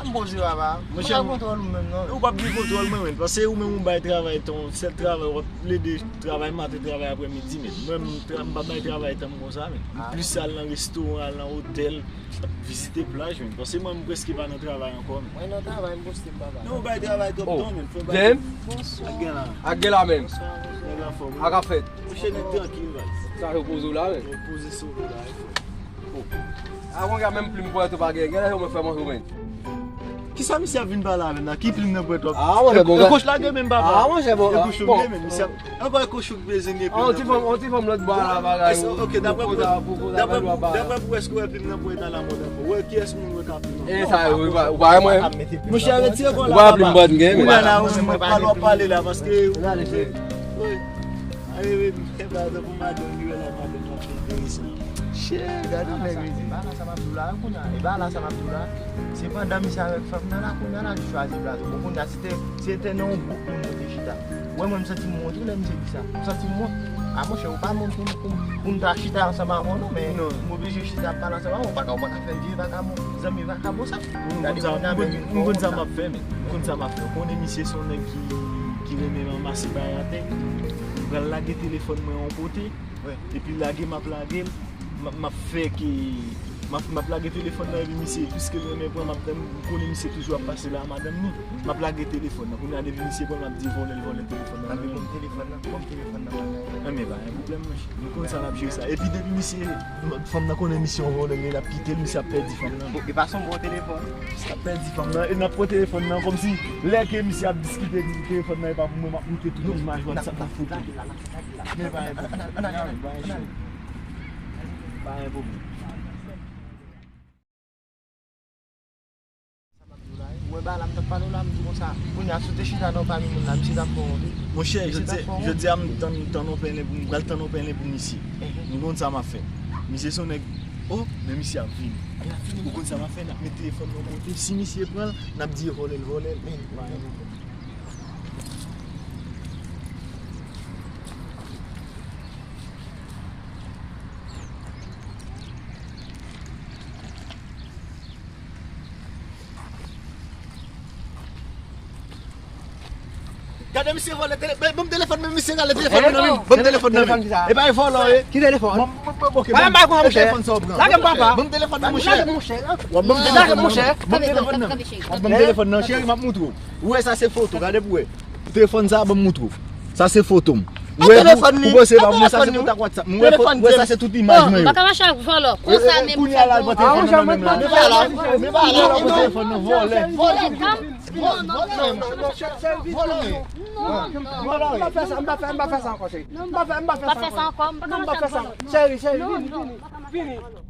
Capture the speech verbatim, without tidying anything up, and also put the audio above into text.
M poze papa. Mwen pa kontwòl ou menm non. Ou p ap gen kontwòl mwen menm. Paske ou menm ou bay travay tan, sèl travay w ap plede travay maten, travay aprèmidi menm. Mwen menm, m pa bay travay tan m konsa menm. M plis al nan restoran, al nan otèl, vizite plaj menm. Paske mwen m prèske pa nan travay ankò menm. Mwen nan travay, m poste m papa. Non, ou bay travay twòp tan menm. Fò bay. Ak gen la. Ak gen la menm. Nèg anfòm. Ak ap fèt. Monchè nèg trankil baz. Sa yo poze w la menm. Yo poze sou ou la. Avan gen menm plim pou eto pa gen. Gen lè yo mwen fè manje ou menm. Kisa misye ap vin pale avè m la? Ki plim nan pwèt w ap? Ah, mwen bon. Ekoch la gen menm papa. Ah, mwen bon. Ekoch ou gen menm misye ap ankò ekoch ou bezwen gen plim. On ti fanm, on ti fanm lòt bò la bagay. Ok, daprè pou daprè pou èske w wè plim nan pwèt alamòd ankò? Wè kiyès moun wè ka plim nan? E sa ou pa wè mwen. Monchè retire kò la papa. Ou pa plim bòt gen. Ou wè la ou menm pale w ap pale la paske ou la lese. Wi. Aye wi. E pa tankou madanm li wè la madanm ap fè enteresan. Chè, gade yon nèg li di. E pa la sa m ap di w la, kounye a, e pa la sa m ap di w la. Se pandan misye avèk fanm nan la, kounye a la, li chwazi plas. Bon, kounye a, si te, si te nan yon gwoup moun nou te chita. Wè, mwen, m santi m wont, wi, lè misye di sa. M santi m wont. A, monchè, ou pa moun pou, pou, pou m ta chita ansanm avè w, non, men m oblije chita ap pale ansanm avè w. Ou pa ka, ou pa ka fè vye vakabon, zanmi vakabon sa. Gade kounye a, men m konn sa m ap fè, men. M konn sa m ap fè. Ou konnen misye se yon nèg ki, ki renmen ranmase bagay atè. M pral lage telefòn mwen yon kote. Epi lage m ap lage l, m ap, m ap fè ke, m ap, m ap lage telefòn nan epi misye, piske l renmen pran, m ap, m konnen misye toujou ap pase la a madanm li. M ap lage telefòn nan. Kounye a depi misye pran, m ap di vòlè l vòlè telefòn nan. Anben ban m telefòn nan, ban m telefòn nan. Anben pa gen pwoblèm monchè. Nou konn sa n ap jere sa. Epi depi misye, fanm nan konnen misye yon vòlè, l ap kite l, misye ap pèdi fanm nan. E pa se yon bon telefòn. Misye ap pèdi fanm nan, e n ap pran telefòn nan kòmsi lè ke misye ap diskite di telefòn nan e pa pou mwen, m ap moute tout imaj WhatsApp nan foto. Men pa gen pwoblèm. Pa gen pwoblèm. Ou wè bagay la m t ap pale w la, m di konsa, kounye a si w te chita nan pami moun la, misye t ap fè w wont wi. Monchè, jodi a m tann, tann yon pèlen pou m, pral tann yon pèlen pou misye. M konn sa m ap fè. Misye se yon nèg, oh, men misye ap vini. Ou konn sa m ap fè, n ap met telefòn nan kote. Si misye pran l, n ap di e vòlè l vòlè l. Men, pa gen pwoblèm. Gade misye vòlè tele-, ban m telefòn nan, misye rale telefòn nan men. Ban m telefòn nan men. E pa e vòlò ye. Ki telefòn? Oke, ban m telefòn sa w pran. Lage m papa. Ban m telefòn nan monchè. Lage m monchè. W ap ban m telefòn nan. Ban m telefòn nan. W ap ban m telefòn nan cheri, m ap moutre w. Ou wè sa se foto, gade pou wè. Telefòn sa ban m moutre w. Sa se foto m. Ou wè pou, pou panse pa pou mwen sa se kontak WhatsApp. Ou wè sa se tout imaj mwen yo. M pa ka mache ak vòlò konsa menm. Kounye a la ban telefòn nan menm la. Men pa la, men pa la ban telefòn nan vòlè. Vòlè. Vòlè. Vòlè. M pa fè sa, m pa fè, m pa fè sa ankò cheri. M pa fè, m pa fè sa ankò. M pa fè sa ankò. Cheri, cheri, vini, vini. Vini.